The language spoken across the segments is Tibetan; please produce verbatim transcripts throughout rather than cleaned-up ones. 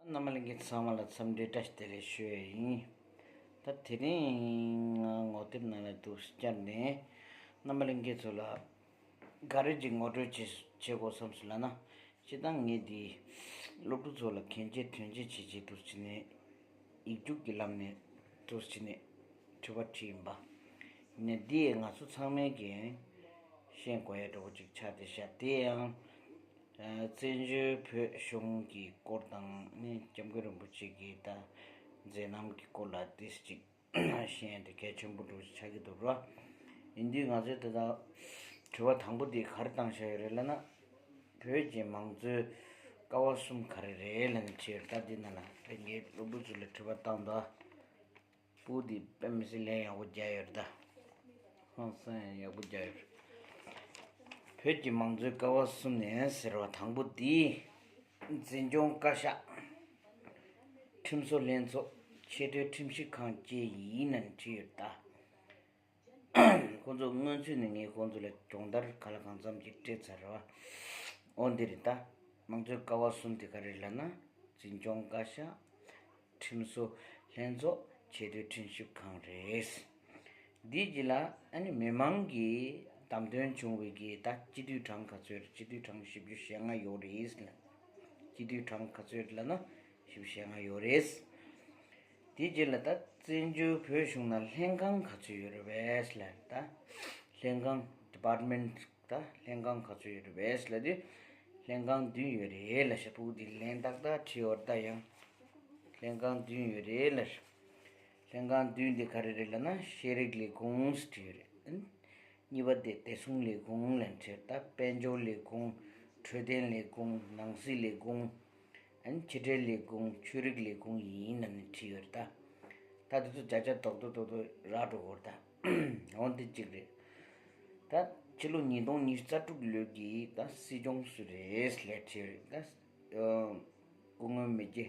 རྣམ་པ་ལྷན་རྒྱས་ཚང་མ་ལ་འཚམས་འདྲི་བཀྲ་ཤིས་བདེ་ལེགས་ཞུ་ཡས་ཡིན། ད་དེ་རིང་ང་ངོ་དེབ་ནང་ལ་འདུག་བསྐྱར་ནས་རྣམ་པ་ལྷན་རྒྱས་ཚོ་ལ་ག་རེ་ཅིག་ངོ་སྤྲོད་བྱེད་བྱེད་དགོས་བསམ་སོང་ལབ་ན། སྤྱིར་བཏང་ངས་འདི་སློབ་ཕྲུག་ཚོ་ལ་གན་རྒྱ་དོན་རྒྱ་བྱེད་ཆེད་འདུག་བྱས་ནས་ཡིག་རྒྱུགས་ཀྱི་ལམ་ནས་འདུག་བྱས་ནས་དྲི་བ་དྲིས་ཡིན་པ། ཡིན་ནའི་འདི་ང་ཚོ་ཚང་མས་ཀྱིས་ཤེས་དགོས་ཡ་འདྲ་བོ་ཅིག་ཆགས་བསྡད་ཤག་དེ་ཡང་། བཙན་བྱོལ་བོད་གཞུང་གི་སྐོར་དང་ནི་སྐྱབས་མགོན་རིན་པོ་ཆེ་གི་ད་མཛད་རྣམ་གྱི་སྐོར་ལ་ཏོག་ཙམ་ཅིག་ཤེས་ཡ་དེ་གལ་ཆེན་པོ་འདྲ་ཆགས་ཀྱི་འདུག་ར། ཡིན་དུས་ང་ཚོས་ད་ལྟ་དྲི་བ་དང་པོ་དེ་ག་རེ་བཏང་བཞག་ཡོད་རེད་ལབ་ན། བོད་ཀྱི་མང་གཙོའི་ཀ་བ་གསུམ་ག་རེ་རེད་ལབ་ནས་དྲིས་ཡོད་རེད། ད་འདི་ནང་ལ་ངས་སློབ་ཕྲུག་ཚོ་ལ་དྲི་བ་བཏང་འདུག་སྤུ་གུ་འདི་དཔེ་མི་སྲིད་ལན་ཡག་པོ་རྒྱག་ཡོད་རེད་ད། ཧང་སང་ཡག་པོ་རྒྱག་ཡོད་རེད། བོད་ཀྱི་མང་གཙོའི་ཀ་བ་གསུམ་ནས་ཟེར་བ་དང་པོ་འདི། འཛིན་སྐྱོང་བཀའ་ཤག་ཁྲིམས་བཟོ་ལྷན་ཚོགས། ཆེས་མཐོའི་ཁྲིམས་ཞིབ་ཁང་བཅས་ཡིན་ནམ་དྲིས་ཡོད་ད། ཁོང་ཚོ་སྔོན་ཚུད་ནས་ངས་ཁོང་ཚོ་ལ་སྦྱོང་བརྡར་ག་ལ་གང་འཚམ་ཅིག་སྤྲད་ཚར་རེད་བ། འོ་འདི་རེད་ད། མང་གཙོའི་ཀ་བ་གསུམ་དེ་ག་རེ་ལབ་ན། འཛིན་སྐྱོང་བཀའ་ཤག་ཁྲིམས་བཟོ་ལྷན་ཚོགས། ཆེས་མཐོའི་ཁྲིམས་ཞིབ་ཁང་རེད། འདིའི་རྗེས་ལ་ཨ་ནི་མི་མང་གིས་བདམས་ཐོན་བྱུང་བའི་གི་ད་སྤྱི་འཐུས་གྲངས་ག་ཚོད་རེད། སྤྱི་འཐུས་གྲངས་བཞི་བཅུ་ཞེ་ལྔ་ཡོད་རེད་ལ། སྤྱི་འཐུས་གྲངས་ག་ཚོད་རེད་ལབ་ན་བཞི་བཅུ་ཞེ་ལྔ་ཡོད་རེད། དེའི་རྗེས་ལ་ད་བཙན་བྱོལ་བོད་གཞུང་ནང་ལྷན་ཁང་ག་ཚོད་ཡོད་རེད་པས་ལབ་ད། ལྷན་ཁང་department ད་ལྷན་ཁང་ག་ཚོད་ཡོད་རེད་པས་ལབ་དུས། ལྷན་ཁང་བདུན་ཡོད་རེད་ལབ་ཤག་སྤུ་གུ་འདི་ལན་ཏག་ཏག་བྲིས་ཡོད་རེད་ད་ཡང་། ལྷན་ཁང་བདུན་ཡོད་རེད་ལབ། ལྷན་ཁང་བདུན་འདི་ག་རེ་རེད་ལབ་ན་ཤེས་རིག་ལས་ཁུངས་བྲིས་ཡོད་རེད། གཉིས་པ་དེ་བདེ་སྲུང་ལས་ཁུངས་ལབ་བྲིས་ཡོད་རེད་ད། དཔལ་འབྱོར་ལས་ཁུངས། འཕྲོད་བསྟེན་ལས་ཁུངས། ནང་སྲིད་ལས་ཁུངས། ཨ་ནི་ཕྱི་དྲིལ་ལས་ཁུངས། ཆོས་རིག་ལས་ཁུངས་ཡིན་ནམ་ནས་བྲིས་ཡོད་རེད་ད། ད་དེ་ཚོ་བརྒྱ་ཆ་རྡོག་རྡོག་རྡོག་རྡོག་རག་འགྲོ་གི་ཡོད་རེད་ད། འོ་འདི་གཅིག་རེད། ད་ཕྱི་ལོ་ཉིས་སྟོང་ཉི་ཤུ་རྩ་དྲུག་ལོའི་གི་ད་སྲིད་སྐྱོང་སུ་རེད་ལབ་བྲིས་ཡོད་རེད་ད། སྐུ་ངོ་མི་རྗེ་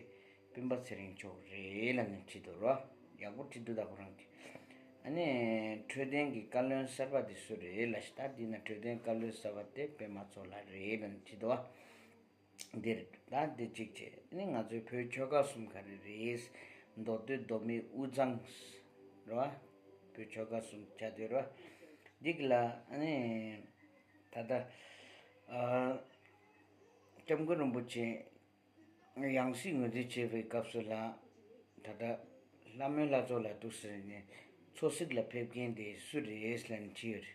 སྤེན་པ་ཚེ་རིང་མཆོག་རེད་ལབ་ནས་བྲིས་འདུག་ར། ཡག་པོ་བྲིས་འདུག་ད་ཁོ་རང་གིས། ཨ་ནི་འཕྲོད་བསྟེན་གྱི་བཀའ་བློན་གསར་པ་དེ་སུ་རེད་ལབ་ཤག་ད་འདི་ན་འཕྲོད་བསྟེན་བཀའ་བློན་གསར་པ་དེ་པད་མ་མཚོ་ལགས་རེད་ལབ་ནས་བྲིས་འདུག་བ། འདིར་ད་འདི་གཅིག་བྱས། ཨ་ནི་ང་ཚོའི་བོད་ཆོལ་ཁ་གསུམ་ག་རེ་རེད། མདོ་སྟོད་མདོ་སྨད་དབུས་གཙང་རེད་བ། བོད་ཆོལ་ཁ་གསུམ་བྱ་དུས་རེད་བ། འདི་གི་ལ་ཨ་ནི་ད་ལྟ་ཨ་སྐྱབས་མགོན་རིན་པོ་ཆེ་ཡང་སྲིད་ངོས་འཛིན་བྱེད་པའི་སྐབས་སུ་ལ། ད་ལྟ་ལྷ་མོའི་ལྷ་ཚོགས་ལ་འདུག་ཟེར་ནས་འཚོ་གཟིགས་ལ་ཕེབས་མཁན་དེ་སུ་རེད་ལབ་ནས་དྲིས་ཡོད་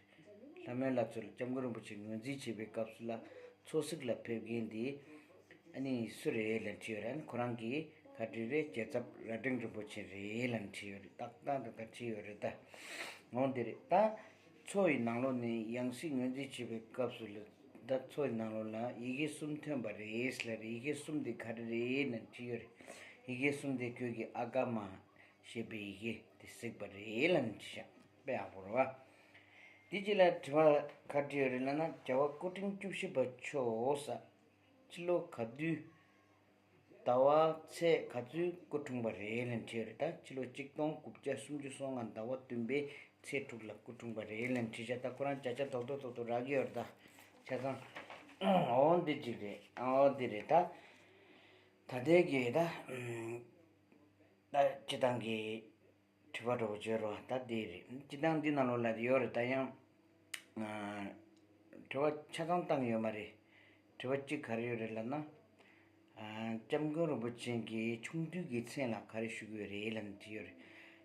རེད། ལྷ་མོའི་ལྷ་ཚོགས་ལ་སྐྱབས་མགོན་རིན་པོ་ཆེ་ངོས་འཛིན་བྱེད་པའི་སྐབས་སུ་ལ་འཚོ་གཟིགས་ལ་ཕེབས་མཁན་དེ་ཨ་ནི་སུ་རེད་ལབ་དྲིས་ཡོད་རེད། ཨ་ནི་ཁོ་རང་གིས་ག་དྲིས་རེད། རྒྱལ་ཚབ་རྭ་སྒྲེང་རིན་པོ་ཆེ་རེད་ལབ་ནས་དྲིས་ཡོད་རེད། ཏག་ཏག་ཏག་ཏག་དྲིས་ཡོད་རེད་ད། འོ་འདི་རེད་ད། འཚོ་བའི་ནང་ལོགས་ནས་ཡང་སྲིད་ངོས་འཛིན་བྱེད་པའི་སྐབས་སུ་ལ། ད་འཚོ་བའི་ནང་ལོགས་ལ་ཡི་གེ་གསུམ་ཐོན་པ་རེད་ལབ་རེད། ཡི་གེ་གསུམ་དེ་ག་རེ་རེད་ལབ་དྲིས་ཡོད་རེད། ཡི་གེ་གསུམ་དེ་ཁྱོད་ཀྱིས་ཨ་ཀ་མ་ཞེས་པའི་ཡི་གེ་དེ་གཟིགས་པ་རེད་ལབ་ནས་དྲིས་ཤག་དཔེ་ཡག་པོ་རེད་བ། དེ་རྗེས་ལ་དྲི་བ་ག་དྲིས་ཡོད་རེད་ལབ་ན། རྒྱལ་བ་སྐུ་ཕྲེང་བཅུ་བཞི་པ་མཆོག་ཟེར། ཕྱི་ལོ་ག་དུས། ཟླ་བ་ཚེས་ག་ཚོད་སྐུ་འཁྲུངས་པ་རེད་ལབ་དྲིས་ཡོད་རེད་ད། ཕྱི་ལོ་གཅིག་སྟོང་དགུ་བརྒྱ་སུམ་ཅུ་སོ་ལྔ་ཟླ་བ་བདུན་པའི་ཚེས་དྲུག་ལ་སྐུ་འཁྲུངས་པ་རེད་ལབ་དྲིས་ཤག་ད་ཁོ་རང་བརྒྱ་ཆ་རྡོག་རྡོག་རྡོག་རྡོག་རག་གི་ཡོད་རེད་ད། ཆ་ཚང་། འོ་འདི་གཅིག་རེད། འོ་འདི་རེད་ད། ད་ལྟའི་གི་ད། ད་སྤྱི་བཏང་གི་དྲི་བ་འདྲ་བོ་བརྗོད་རོགས། ད་འདི་རེད། སྤྱི་བཏང་འདི་ནང་ལོགས་ལ་ཡོད་རེད་ད། ཡང་དྲི་བ་ཆ་ཚང་བཏང་ཡོད་མ་རེད། དྲི་བ་གཅིག་ག་རེ་ཡོད་རེད་ལབ་ན། སྐྱབས་མགོན་རིན་པོ་ཆེ་གི་ཆུང་དུས་ཀྱི་མཚན་ལ་ག་རེ་ཞུ་གི་ཡོད་རེད་ལབ་ནས་དྲིས་ཡོད་རེད།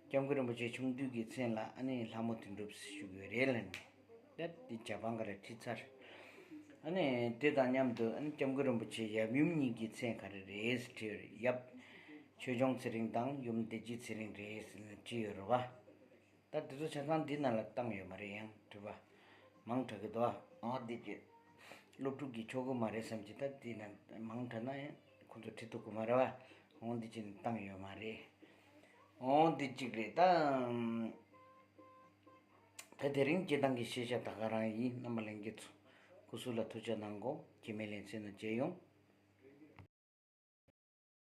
སྐྱབས་མགོན་རིན་པོ་ཆེ་ཆུང་དུས་ཀྱི་མཚན་ལ་ཨ་ནི་ལྷ་མོ་དོན་གྲུབ་ཞུ་གི་ཡོད་རེད་ལབ་ནས། ད་འདི་ཇ་པང་ག་རེ་བྲིས་ཚར། ཨ་ནི་དེ་དང་མཉམ་དུ་ཨ་ནི་སྐྱབས་མགོན་རིན་པོ་ཆེ་ཡབ་ཡུམ་གཉིས་ཀྱི་མཚན་ག་རེ་རེད་ཟེར་དྲིས་ཡོད་རེད། ཡབ་ཆོས་སྐྱོང་ཚེ་རིང་དང་ཡུམ་བདེ་སྐྱིད་ཚེ་རིང་རེད་ཟེར་ནས་དྲིས་ཡོད་རེད་བ། ད་དེ་ཚོ་ཆ་ཚང་འདི་ནང་ལ་བཏང་ཡོད་མ་རེད། ཡང་དྲི་བ་མང་དྲགས་ཀྱི་འདུག་ཨ། འོ་འདི་ཅི། སློབ་ཕྲུག་གིས་ཆོག་གི་མ་རེད་བསམ་གྱི། ད་འདི་ནང་མང་དྲགས་ན་ཡང་ཁོ་ཚོ་བྲིས་ཐུབ་ཀྱི་མ་རེད་བ། འོ་འདི་ཅི་བཏང་ཡོད་མ་རེད། འོ་འདི་གཅིག་རེད་ད། ད་དེ་རིང་སྤྱི་བཏང་གི་ཤེས་བྱ་ད་ག་རང་ཡིན། རྣམ་པ་ལྷན་རྒྱས་ཚོ་སྐུ་གཟུགས་ལ་ཐུགས་ཅག་གནང་གོ། རྗེས་མའི་ལེ་ཚན་ནང་མཇལ་ཡོང་།